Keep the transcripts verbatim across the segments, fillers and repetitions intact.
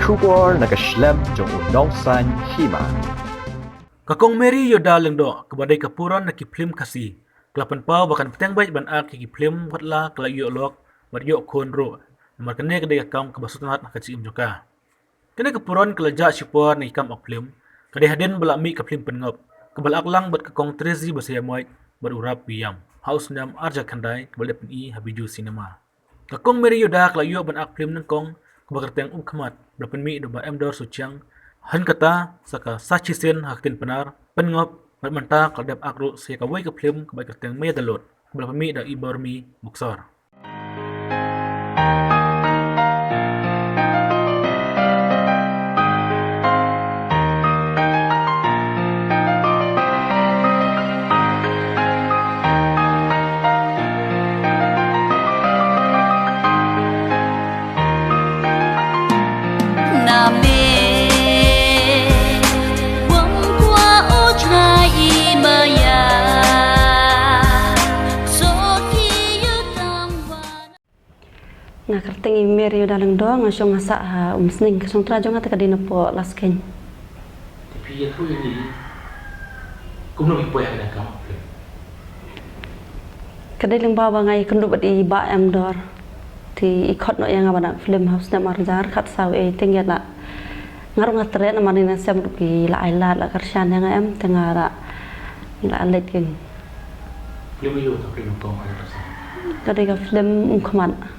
Khubor na ka shlem jong u nongsan hima. Ka Kong Mary Yoda Lyngdoh, kaba dei ka puron na ki phlim Khasi, ka la pynpaw ba kan bteng beit ban ak ïa ki phlim wat la ka la ïoh lok bad ïoh khun ruh, namar kane ka dei ka kam kaba sngewtynnat ha ka jingim jong ka. Kane ka puron ka la jah shipor na ki kam ak phlim, ka dei hadien ba la mih ka phlim Pynngop, kaba la ak lang bad ka Kong Trezi Basaiawmoit bad u Rap Biam ha u snem ar hajar khyndai, kaba la dep pyni ha Bijou Cinema. Ka Kong Mary Yoda ka la ïoh ban ak phlim nyngkong kaba kyrteng Umkhmat, ba la pynmih da u Bah Emdor Suchiang, hynrei kata sa ka Sachi Sien ha ka ktien Pnar, Pynngop, bad mynta ka la dep ak ruh sa ïa kawei ka phlim kaba kyrteng Maya Dalot, kaba la pynmih da i Bormi Buksor. Nga kyrteng i Mary Yoda Lyngdoh, nga shong nga sah ha Umsning, ka shong trai jong nga te ka dei na poh Laskeiñ. Te phi ïathuh ïa ngi kumno phi poi ha kane ka kam phlim? Ka dei lyngba ba nga ïakynduh bad i Bah Emdor. Te i khot noh ïa nga ban ak phlim ha u snem ar hajar khatsaw, ei te ngi la, nga ruh nga treh namar ngi na sem ruh ki la ai lad la kyrshan ïa nga em, te nga la, ngi la leit kein. Phlim aïu ka phlim kong ai ka sa? Ka dei ka phlim Umkhmat.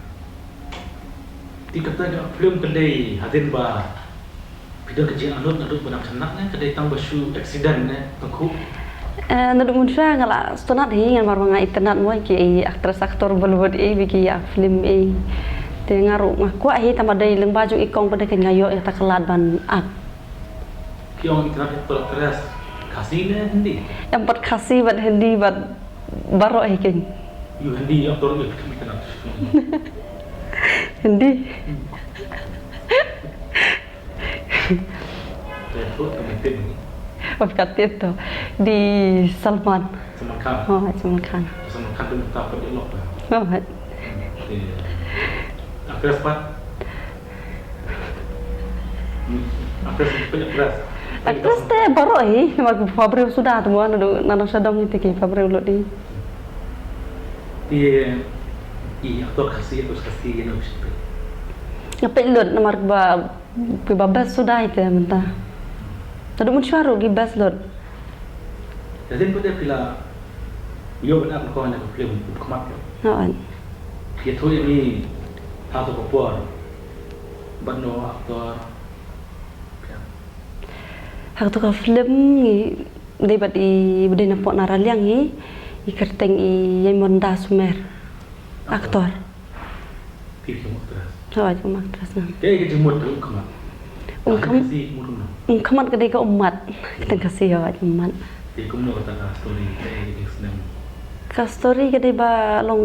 Te kata ka phlim ka dei hadien ba phi don ka jingangnud naduh ba dang sngewtynnat ne ka dei tang ba shu accident ne tang khu? Eh, naduh mynshuwa nga la sngewtynnat hi, namar ba nga itynnat mo ïa ki actress actor Bollywood hi, ba ki ïa phlim hi. Te nga ruh nga kwah hi, tang ba dei lyngba jong i kong ba dei kein nga ïoh ïa kata ka lad ban ak. Ki ong itynnat ïa actor actress Khasi ne Hindi? Em, bad Khasi bad Hindi bad baroh hi kein. Ïoh Hindi ïoh actor ïoh phim itynnat. Hindi. Hmm. Te tu tu mungkin ni. Wat kat tu. Di Salman. Salman Khan. Oh, Salman Khan. Salman Khan tu minta apa dia lok. Oh. Te actress pat? Actress, phi actress? Actress te baroh hi, namar pha briew suda te mo, naduh nano sha dong hi te ki pha briew lut hi. Te i actor Khasi, actress Khasi ïa no shi phi? Nga peit lut namar ba, ba best suda hi te mynta. Naduh mynshuwa ruh ki best lut. Te hadien ba dei phi la ïoh ban ak ko na ka film Umkhmat. Hooid. Phi ïathuh ïa ngi ha kato ka por bad no actor? Ha kato ka film ngi dei bad i, ba dei na poh na Raliang hi, i kyrteng i Yaimonda Sumer. Actor. Actor. Phi kum actress. Hooid, kum actress na. Te ka jingmut Umkhmat. Umkham-, Khasi mut kumno? Umkhmat ka dei ka ummat. Ka dei Khasi, hooid, ummat. Te kumno kata ka story, te ka jingsneng? Ka story ka dei ba long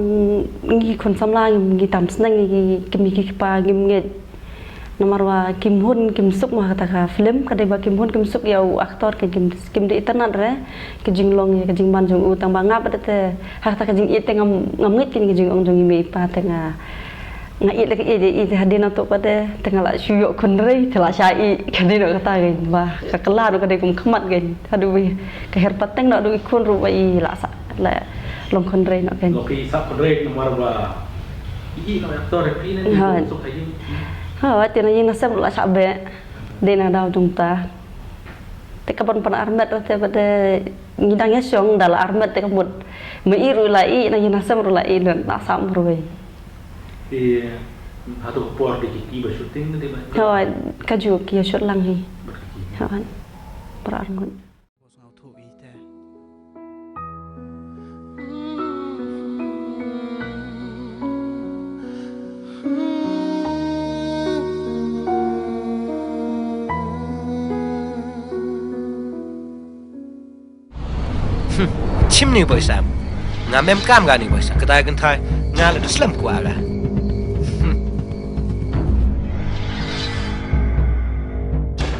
ngi khun samla ngi, ngi tam sneng ngi, kim ïohi ki kpa ngim ngeit. Namar ba kim hun kim suk mo ha kata ka film, ka dei ba kim hun kim suk ïa u actor, kim, kim, kim dei itynnat re ki jinglong ïa ka jingman jong u, tang ba nga pat te ha kata ka jingïeit te ngam, ngam ngeit kein ki jingong jong i mei i pa, te nga, nga ïeit la ka ïeit, ïeit hadien nato pat te, te nga la shu ïoh khun rei te la shah ïeit, ka dei noh kata kein ba ka kylla noh ka dei kum khmat kein. Haduh ba ka her pateng noh haduh i khun ruh ba i la sah, la long khun rei noh kein. Lo ki sah khun rei namar ba i, i noh actor phi ne. Hooid. Suk ha ïing. Hooid, te na ïing na sem ruh la shah beh. Dei na daw jong ta. Te ka ban pan armet te ba te ngi dang ïa shong da la armet te ka mut. Ma i ruh la i, na ïing na sem ruh la i, na sam ruh. Te hato ka por dei ki, ki ba shooting dei ba? Hooid, kajuh ki ïa shoot lang hi. Bad ki. Hooid. Para arngut. Hmm, chim ni boy Sam. Nga mem kam ga ni boy Sam. Kata kan thai nga la du slem kwa ga. Hmm.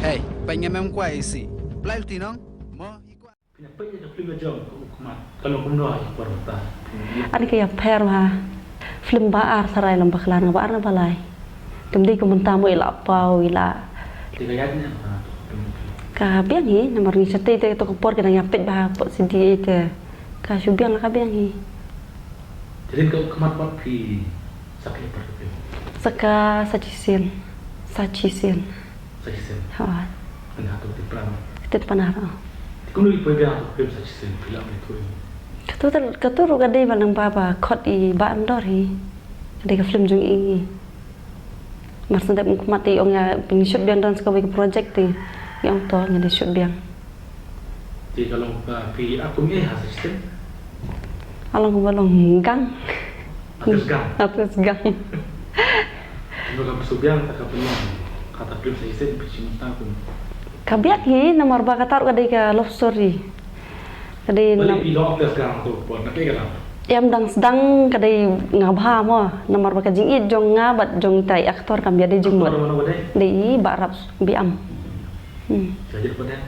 Hey, pa nga mem kwa isi. Play ti nong. Mo i kwa. Pynpeit ïa ka film jong ka Umkhmat. Ka long kumno ha ka por mynta? Ani ka ïapher ha film ba ar tharai lem bakla, nga ba ar nga ba lai. Kam dei kum mynta mo i la paw, i la Ka ïaid ne ka, ka biang hi, namar ngi shatei te to ka por ka dang ïa peit bha hapoh C D A te. Ka shu biang la ka biang hi. Te dei ka khmat pat phi sa ka ïa pat ka phi. Sa ka sa chisien. Sa chisien. Sa chisien. Ha. Kan ha to te pran. Te pran ha. Te kum ni poi biang to phi sa chisien phi la me to. Ka to ka to ru ka dei ba nang ba ba khot i ba am dor hi. Ka dei ka film jong i. Mar syn dep kum khmat te ong ïa pyn shoot biang don sa kawei ka project te. Ïa ong to ngi dei shoot biang. Te ka long ka phi akum eh ha sa chisien. Along ba long gang. Atas gang. Atas gang. Te ka phi shoot biang ta ka phi long. Kata film sa chisien phi chin ta kum. Ka biak hi namar ba ka tar ka dei ka love story. Ka dei. Balik nam- pi long atas gang tu pon na ka lang. Em dang sdang ka dei nga bha mo namar ba ka jingit jong nga bad jong tai aktor kam ïa dei jingmut. Aktor mano ka dei? Dei i ba rap bi am. Hmm. Ka jingit ba dei.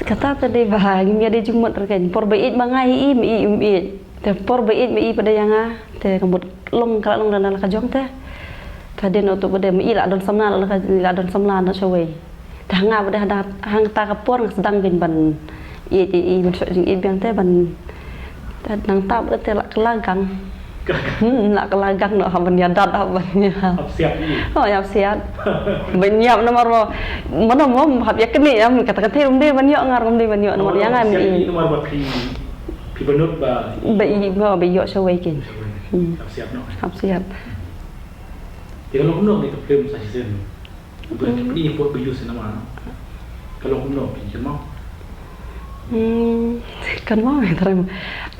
Kata ta dei ba ngim ïa dei jingmut rken. Por ba it ba nga i im i im it. Te por ba it ba i pada ïa nga. Te ka mut long ka long dan la ka jong te. Ta dei no tu ba dei ma i la don samla la ka la don samla na shawei. Ta nga ba dei hada hang ta ka por nga sdang bin ban i i i ban shot jing i biang te ban ta nang ta ba te la ka la gang. Hmm, la ka la gang no ha ban ïa dat ha ban ïa. Ap siap ni. Oh ïa siap. Ban ïa namar mo. Mana mo hap ïa kni ïa kata kata rum dei ban ïa ngar rum dei ban ïa namar ïa ngan i. Namar ba phi phi banut ba. Ba i ba ba ïa shawei kin. Hmm. Ap siap no. Ap siap. Te ka long kumno ni ka film sa chisien. Ba ni put ba use nama. Ka long kumno phi kan mau. Hmm, kan mau ya terang.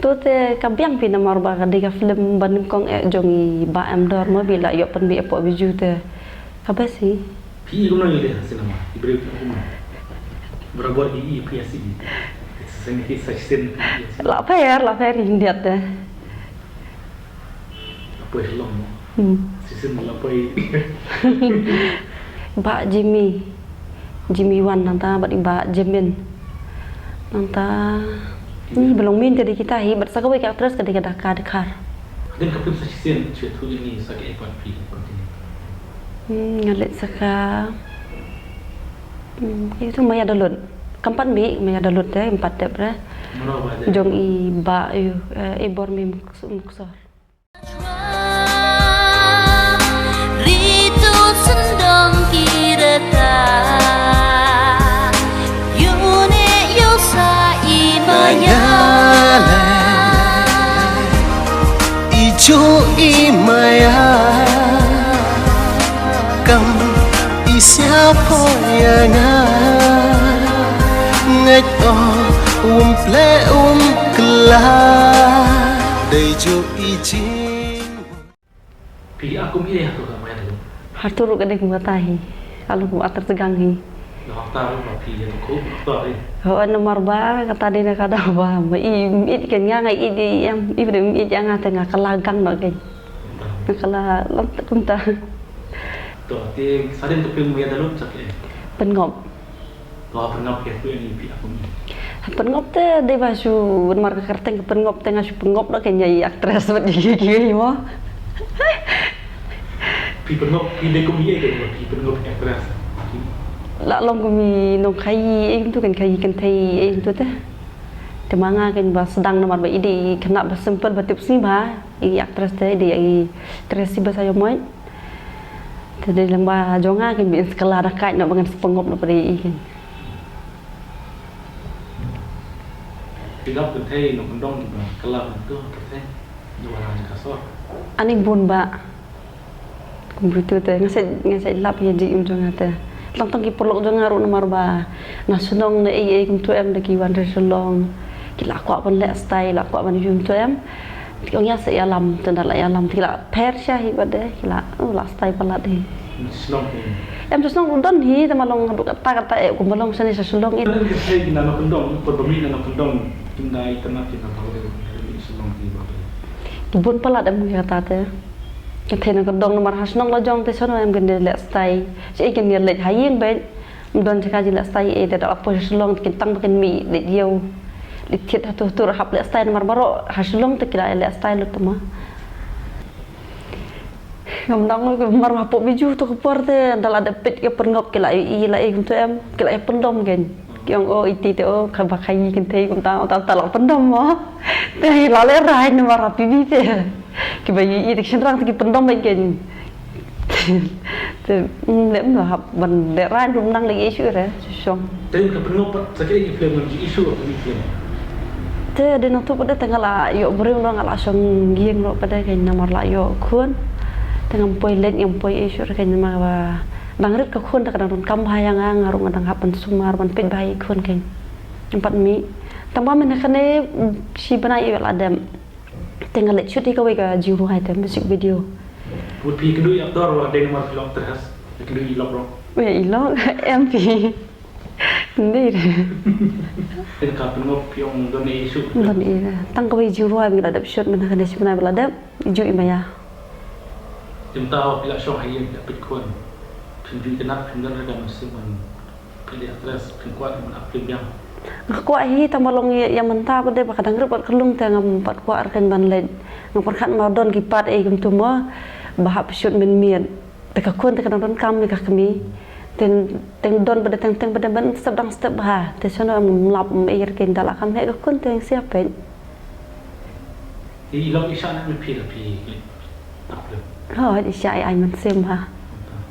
Tu te ka biang phi namar ba ka dei ka film ba nyngkong eh jong i ba em dor ma bi la ïoh pynbit hapoh Bijou te. Ka best hi. Phi kumno i dei ha cinema. I briew kumno. Barabor i phi ha cinema. Sa chisien. La pher la pher i hyndiat te. Poi long. Hmm. Chisien la poi. Ba Jimmy. Jimmy Wan nangta bad i ba Jimin. Nangta ni ba long min te dei kita hi bad sa kawei ka actress ka dei ka Daka Dkhar. Hadien ka film sa chisien chu tu ni sa ka epat phi continue. Hmm, nga leit sa ka. Hmm, itu Maya Dalut. Kam pat mi Maya Dalut te empat dep re. Mano ba dei? Jong i ba yu eh, i bor mi muksor. Ritu sendong kirata. Yune yosa imaya. Ijo imaya. Kam isya poyanga. Ngait o umple umkla. Dei jo ijing. Phi akum i hato ka mai tu. Hato ru ka dei kum kata hi. Alu kum atar tegang hi. Lo hakta ru ma phi ya ko hakta hi. Ho namar ba kata dei na kada ba ma i it kan nga nga i di em i bre i ya nga te nga kala gang no kan. Nga kala lam te kum ta. To te sadin tu phi mu ya dalut sak eh. Pengop. Pengop te dei ba shu namar ka kyrteng ka Pengop te nga shu pengop da ka ïa i actress bad ïa ki mo. Phi Pengop phi dei kum ïa ka phi Pengop actress. La long kum i nongkhaïi ei tu kan khaïi kan thei ei tu te. Te ma nga kan ba sdang namar ba i dei i khynnah ba simple ba tip sngi ba i actress te i dei i Tracy Basaiawmoit. Te dei lang ba jong nga kin ba in sa kylla da kait noh ba ngan sa pengop noh pyrthei i kin. Phi lap kynthei nongkyndong ba kylla kyntu pyrthei. Ïa ba la jaka sor. Ani bun ba. Kum ritu te nga sait nga sait lap ïa ji im jong nga te. Tang tang ki paralok jong nga ruh namar ba na shnong ne ei ei kumtu em da ki wan sha Shillong. Ki la kwah ban leh style la kwah ban ïa kumtu em. Ki ong ïa sa ïalam te da la ïalam te ki la pher sha hi bad de ki la u la stai palat hi. Shnong hi. Em tu shnong u don hi te ma long haduh kata kata eh kum ma long shane sha Shillong in. Ka thei ki nano kyndong por ba mi nano kyndong kim dei tana ki na pawe ka mi Shillong hi ba. Ki bun palat em ki kata te. Ka thei nano kyndong namar ha shnong la jong te shano em kin de leh stai. Shi kin de leh ha ïing bad. Don jaka jin la stai eh da da poi Shillong kin tang ba kin mi de ïew. Li thied ha tu tu hap leh stai namar baroh ha Shillong te ki la leh stai lut tama. Ngam dang, mar hapoh Biju tu ka por te da la dep peit ka pyrngop ki la i, i la i kumtu em, ki la i pyndom kein. Ki ong o iti te o ka ba ka i kynthei kumta, ta ta la pyndom mo. Te i la lehrain namar ha P B te ki ba i, i te ki shynrang te ki pyndom beit kein. Te mm, lem la hap ban lehrain, rum nang lagi issue re. Shong. Te ka pynngop pat sa ki film ngam ju issue ka film. Te dei nangtu pat de te nga la ïoh briew noh, nga la shong ïing noh pat de kein namar la ïoh khun. Te ngam poi leit, ngam poi issue re kein namar ba dang rit ka khun, te ka dang donkam bha ïa nga, nga ruh nga dang hap ban sumar ban peit bha ïa ki khun kein. Ngam pat mih. Tang ba mynne kane shi bnai ïa la dep. Te nga leit shoot ïa kawei ka jingrwai te music video. Put phi kynduh ïa actor wa dei namar phi long actress. Phi kynduh ïa i lok ruh. Ïa i lok em phi. Ndei re. Te ka pynngop phi ong don ei shoot. Don ei re. Tang kawei jingrwai ba ngi la dep shoot mynne kane shi bnai ba la dep. Ju i maya. Te mynta phi la shong ha ïing da peit khun. Phim ju i kynat, phim don re ka mynsiem ban peit actress, phim kwah ban act film biang. Nga kwah hi tang ba long ïa, ïa mynta pat de ba ka dang rit bad ka lum te ngam pat kwah re kein ban leit. Nga pyrkhat ma don ki part ei kumtu mo ba hap shoot mynmiet. Te ka khun te ka dang donkam ïa ka kmie. Teng teng don pat de, teng teng pat de ban step dang step bha. Te shano em, ngam lap, em ei re kein, da la kham heh ka khun te ïa peit. I lok i shah na phi da phi click. Tak film. Ho, i shah i ai mynsiem ha.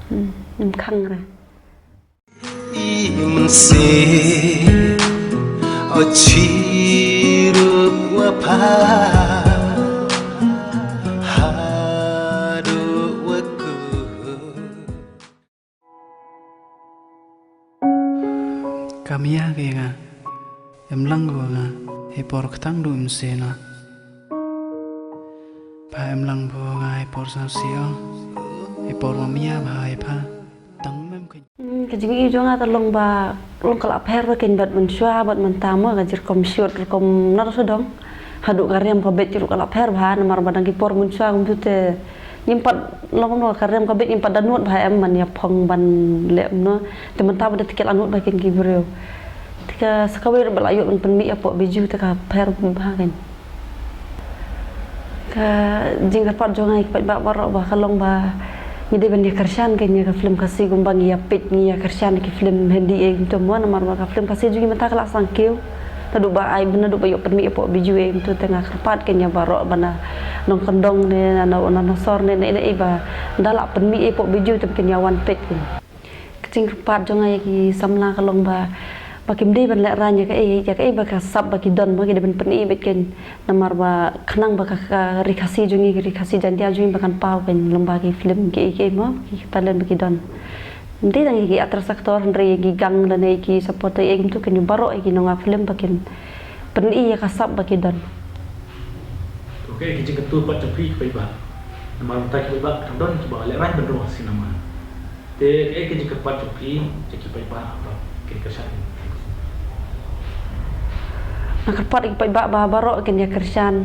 Hmm, ngam khang re. I mynsiem, o chi ruh wa pha, haduh wa kut. Ka mia ka ïa nga, em lang ko nga, hei por ktang du em se na. Pha em lang ko nga, hei por sa sio, hei por ma mia bha hei pha. Tang mem ka. Hmm, ka jingïohi jong nga ka long ba, long ka la pher ba kein bad mynshuwa bad mynta mo, ka jingkom shoot rukom nar sa dong. Haduh ka riam ka beit ruh ka la pher bha, namar ba dang ki por mynshuwa kumtu te ngim pat long no, ka riam ka beit ngim pat da nud bha em ban ïa phong ban leh em no. Te mynta ba da te ki la nud bha kein ki briew. Te ka sa kawei ruh ba la ïoh ban pynmih ïa poh Biju te ka pher bha kein. Ka jingkyrpad jong nga ïa ki paidbah baroh ba ka long ba ngi dei ban ïa kyrshan kein ïa ka film Khasi kumba ngi ïa peit ngi ïa kyrshan ïa ki film Hindi ei kumtu mo, namar ba ka film Khasi jong ngi mynta ka la sangkiew. Naduh ba ai, naduh ba ïoh pynmih ïa poh Biju ei kumtu, te nga kyrpad kein ïa baroh ba na nongkyndong ne na, na, na, na sor ne, ne, ne, ei ba da la pynmih ïa poh Biju te ba kin ïa wan peit kein. Ka jingkyrpad jong nga ïa ki samla ka long ba, ba kim dei ban lehraiñ ïa kaei, ïa kaei ba ka sap ba ki don ba ki dei ban pyni beit kein. Namar ba khnang ba ka, ka ri Khasi jong ngi, ka ri Khasi Jaiñtia jong ngi ba kan paw kein lyngba ki film kiei kiei mo, ki talent ba ki don. Ym dei tang ïa ki actress actor hynrei ïa ki gang lane ïa ki supporter ei kumtu kein, baroh ïa ki nongak film ba kin pyni ïa ka sap ba ki don. To kaei ka jingkyntu pat jong phi ki paidbah? Namar mynta ki paidbah ki dang don kiba lehraiñ ban rung ha cinema. Te kaei ka jingkyrpad jong phi ïa ki paidbah ba kin kyrshan? Nga kyrpad ïa ki paidbah ba baroh kin ïa kyrshan,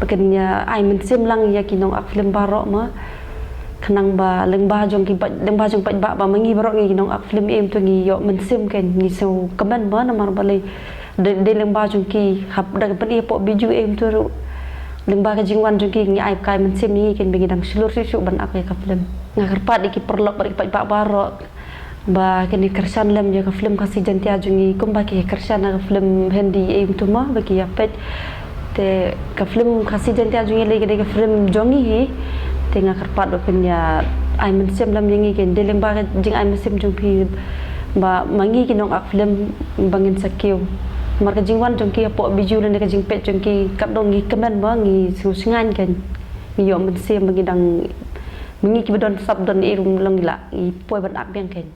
ba kin ïa ai mynsiem lang ïa ki nongak film baroh mo. Khnang ba lyngba jong ki paid, lyngba jong paidbah ba ma ngi baroh ngi ki nongak film ei kumtu ngi ïoh mynsiem kein, ngi sngewkmen mo, namar balei dei, dei lyngba jong ki hap da ka pyni ïa poh Biju ei kumtu ruh. Lyngba ka jingwan jong ki ngi ai kai mynsiem ïa ngi kein ba ngi dang shlur shuh shuh ban ak ïa ka film. Nga kyrpad ïa ki paralok bad ïa ki paidbah baroh ba kin ïa kyrshan lem ïa ka film Khasi Jaiñtia jong ngi kumba ki ïa kyrshan ïa ka film Hindi ei kumtu mo ba ki ïa peit. Te ka film Khasi Jaiñtia jong ngi lei ka dei ka film jong ngi hi. Te nga kyrpad ba phin ïa ai mynsiem lem ïa ngi kein, dei lyngba ka jingai mynsiem jong phi ba ma ngi ki nongak film ba ngin sa kiew. Namar ka jingwan jong ki hapoh Biju lane ka jingpeit jong ki, katno ngi kmen ba ngi sngewsngaiñ kein. Ngi ïoh mynsiem ba ngi dang, ma ngi kiba don sap don ei ruh long ngi lah, ngi poi ban ak biang kein.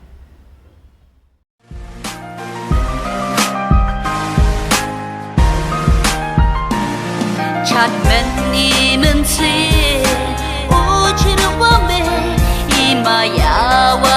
Chatmen i mense, o chirwa me, i maya wa